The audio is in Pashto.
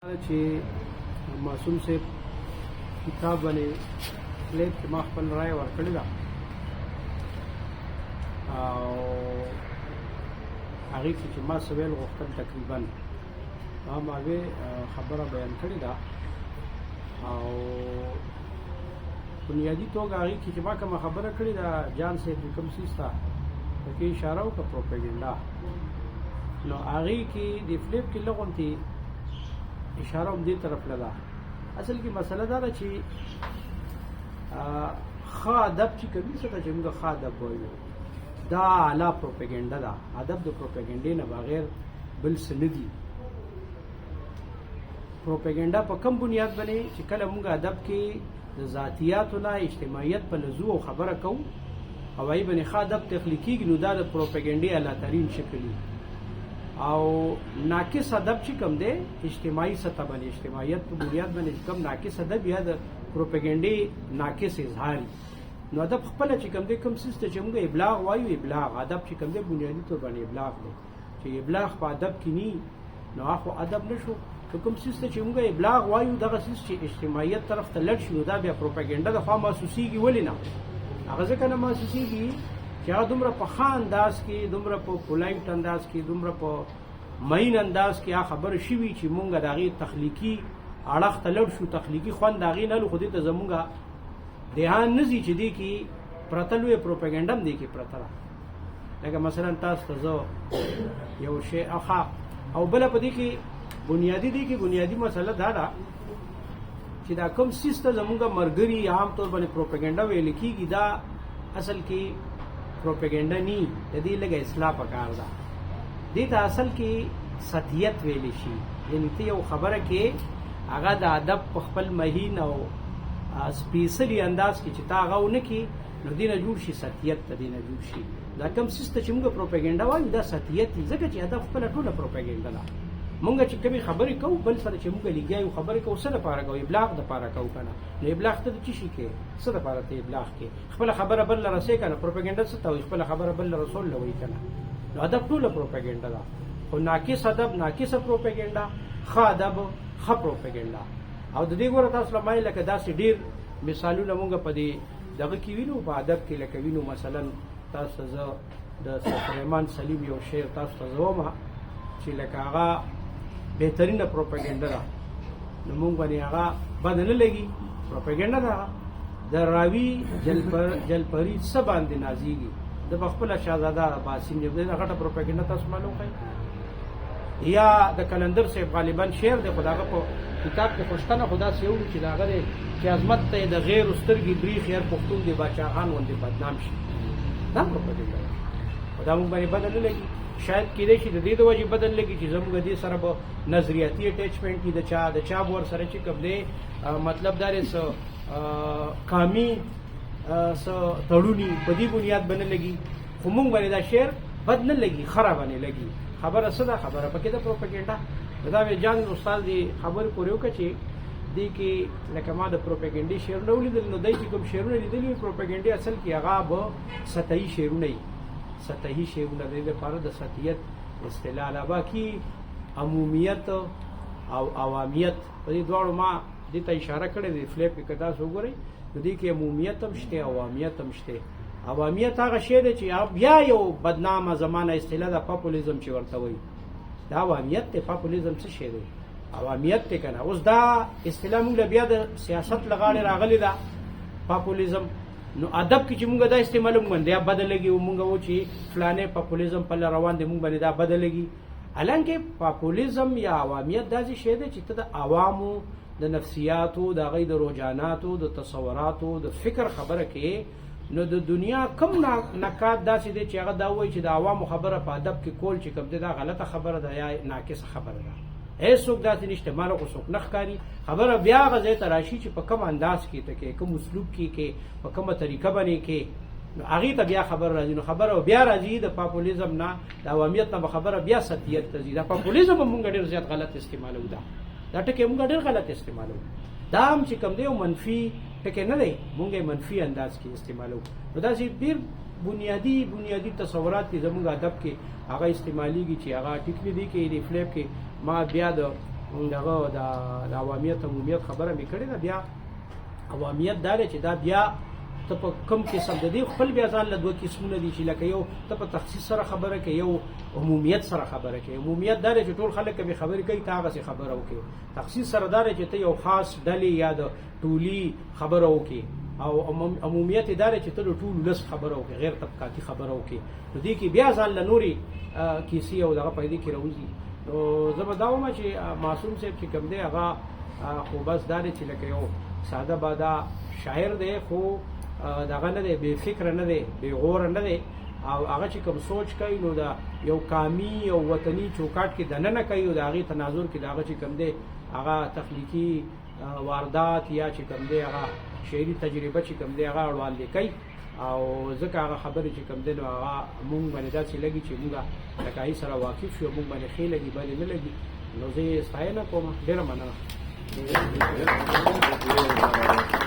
چې معصوم صاحب کتاب باندې لیک کې ما خپل رائے ورکړې ده او هغې کې چې ما څه ویل غوښتل، تقریبا ما هغې خبره بیان کړې ده. او بنیادي توګه هغې کې چې ما کومه خبره کړې ده، جان صاحب چې کوم څیز ته پکې اشاره وکړه، پروپاګنډا، نو هغې کې د فلیپ کې لغونتي اشاره هم دې طرف له ده. اصل کې مسله دا ده چې ښه ادب چې کوي، څه ته چې موږ ښه ادب وایو، دا اعلی پروپاګنډا ده. ادب د پروپاګنډې نه بغیر بل څه نه دي. پروپاګنډا په کم بنیاد باندې؟ چې کله موږ ادب کې د ذاتیاتو نه اجتماعیت په لزو او خبره کوو او ای باندې ښه ادب تخلیقیږي، نو دا د پروپاګنډې اعلی ترین شکل دی. او ناقص ادب چې کوم دی، اجتماعي سطح باندې، اجتماعیت په بنیاد باندې چې کوم ناقص ادب یا د پروپاګنډې ناقص اظهار. نو ادب خپل چې کوم دی، کوم څه چې موږ ابلاغ وایو، ابلاغ ادب چې کوم دی، بنیادي تور باندې ابلاغ دی. چې ابلاغ په ادب کې ني، نو هغه ادب نشو. که کوم څه چې موږ ابلاغ وایو، دغه څه چې اجتماعیت طرف ته لړ شي، نو دا بیا پروپاګنډا د خوا محسوسیږي. ولې نه؟ هغه ځکه نه محسوسیږي چې هغه دومره په ښه انداز کې، دومره په polite انداز کې، دومره په مین انداز کې هغه خبره شوي چې مونږ د هغې تخلیقي اړخ ته لړ شو، تخلیقي خوند د هغې نه لو. خو دې ته زمونږ دهان نه ځي چې دې کې پرته لویه پروپاګنډه هم دې کې پرته ده. لکه مثلا تاسو ته زه یو شی اخا او بله په دې کې بنیادي، دې کې بنیادي مسله دا ده چې دا کوم څیز ته زمونږ مرګري عام طور باندې پروپاګنډا ویل کېږي، دا اصل کې پروپاګنډا نی. د دې لږه اصلاح پکار ده. دې ته اصل کې سطحیت ویل شي، یعنی ته یو خبره کې هغه د ادب په خپل مهین او سپیڅلي انداز کې چې تا هغه ونه کې، نو دینه جوړ شي سطحیت ته دینه جوړ شي. دا کوم څیز ته چې موږ پروپاګنډا وایو، دا سطحیت دی، ځکه چې ادب خپله ټوله پروپاګنډا ده. مونږ چې کومې خبرې کوو، بل سره چې مونږ لګیا یو خبرې کوو، څه دپاره کوو؟ ابلاغ دپاره کوو که نه؟ نو ابلاغ ته د څه شي کې، څه دپاره ته ابلاغ کې؟ خپله خبره بل له رسې که نه؟ پروپاګنډا څه ته وایي؟ خپله خبره بل له رسول له وایي که نه؟ نو ادب ټوله پروپاګنډا ده، خو ناقص ادب ناقصه پروپاګنډا، ښه ادب ښه پروپاګنډا. او د دې ګوره تاسو له ما لکه داسې ډېر مثالونه مونږ په دې دغه کې وینو، په ادب کې لکه وینو. مثلا تاسو ته زه د سلیمان سلیم یو شعر تاسو ته زه ومه چې لکه هغه بهترینه پروپاګنډا ده، نو مونږ باندې هغه بد نه لګي، پروپاګنډا ده. د راوی جلپری څه باندې نازیږي، د خپل شاهزاده باسین دی، دا غټه پروپاګنډا تاسو معلوم کړئ. یا د کلندر صاحب غالبا شعر دی، خو داغه په کتاب کې خوشتنه خدا سي یو چې داغه دی چې عظمت ته د غیر سترګې بریښي، هر پښتون دی باچا خان غوندې بدنام شي. دا پروپاګنډا ده، خو دا موږ باندې بدل نه لګي. شاید کېدای شي د دې د وجې بدل لګي چې زموږ دې سره به نظریاتي attachment وي، د چا ور سره چې کوم دی، مطلب دا دی څه قامي څه تړوني، په دې بنیاد باندې لګي. خو موږ باندې دا شعر بد نه لګي، خراب نه لګي. خبره څه ده؟ خبره پکې ده پروپاګنډا. دا وی جان استاد دی خبر پورې وکړه چې دې کې لکه ما د پروپاګنډي شعرونه ولیدل، نو دای چې کوم شعرونه لیدلي پروپاګنډي، اصل کې هغه به سطحي شعرونه وي، سطحي شعرونه. د دې لپاره د سطحیت اصطلاح لا باقي عمومیت او عوامیت په دې دواړو ما دې ته اشاره کړې دی. فلیپ کې که تاسو وګورئ، نو دې کې عمومیت هم شته، عوامیت هم شته. عوامیت هغه شی دی چې بیا یو بدنامه زمانه اصطلاح ده، پاپولیزم چې ورته وایي، دا عوامیت دی. پاپولیزم څه شی دی؟ عوامیت دی که نه؟ اوس دا اصطلاح موږ له بیا د سیاست له غاړې راغلې ده، پاپولیزم. نو ادب کې چې موږ دا استعمالوو، موږ باندې بده لګي، او موږ و چې فلانه پاپولیزم په لار روان دی، موږ باندې دا بده لګي. حالانکه پاپولیزم یا عوامیت داسې شی دی چې ته د عوامو د نفسیاتو، د هغوی د رجحاناتو، د تصوراتو، د فکر خبره کې. نو د دنیا کم نقاد داسې دی چې هغه دا وایي چې د عوامو خبره په ادب کې کول چې کوم دی، دا غلطه خبره ده یا ناقصه خبره ده؟ هیڅوک داسې نشته، مال خو څوک نه ښکاري. خبره بیا هغه ځای ته راشي چې په کوم انداز کې ته کې، کوم اسلوب کې کې، په کومه طریقه باندې کې، نو هغې ته بیا خبره راځي. نو خبره بیا راځي د پاپولیزم نه، د عوامیت نه خبره بیا سطحیت ته ځي. دا پاپولیزم هم موږ ډېر زیات غلط استعمالوو، دا ټکی موږ ډېر غلط استعمالوو. دا هم چې کوم دی، یو منفي ټکی نه دی، موږ یې منفي انداز کې استعمالوو. نو داسې ډېر بنیادي تصورات دي زموږ ادب کې، هغه استعمالیږي چې هغه ټیک نه دي. کې د فلیپ کې ما بیا د دغه د عوامیت عمومیت خبره مې کړې ده. بیا عوامیت دا دی چې دا بیا ته په کم قسم د دې خپل بیا ځان له دوه قسمونه دي، چې لکه یو ته په تخصیص سره خبره کوي، یو عمومیت سره خبره کوي. عمومیت دا دی چې ټول خلک به خبرې کوي، ته هغسې خبره وکړي. تخصیص سره دا دی چې ته یو خاص ډلې یا د ټولي خبره وکړي، او عمومیت دا دی چې ته د ټول ولس خبره وکړي، غیر طبقاتي خبره وکړي. نو دې کې بیا ځان له نورې کیسې او دغه پیدې کې راوځي. نو زه به دا وایم چې معصوم صاحب چې کوم دی هغه خو بس دا دی چې لکه یو ساده باده شاعر دی، خو دغه نه دی، بې فکره نه دی، بې غوره نه دی، او هغه چې کوم سوچ کوي نو دا یو قامي او وطني چوکاټ کې دننه کوي، او د هغې تناظر کې د هغه چې کوم دی هغه تخلیقي واردات یا چې کوم دی هغه شعري تجربه چې کوم دی هغه وړاندې کوي. او ځکه هغه خبرې چې کوم دی نو هغه مونږ باندې داسې لګي چې مونږ لکه هغې سره واقف یو، مونږ باندې ښې لګي بدې نه لګي. نو زه یې ستاینه کوم. ډېره مننه.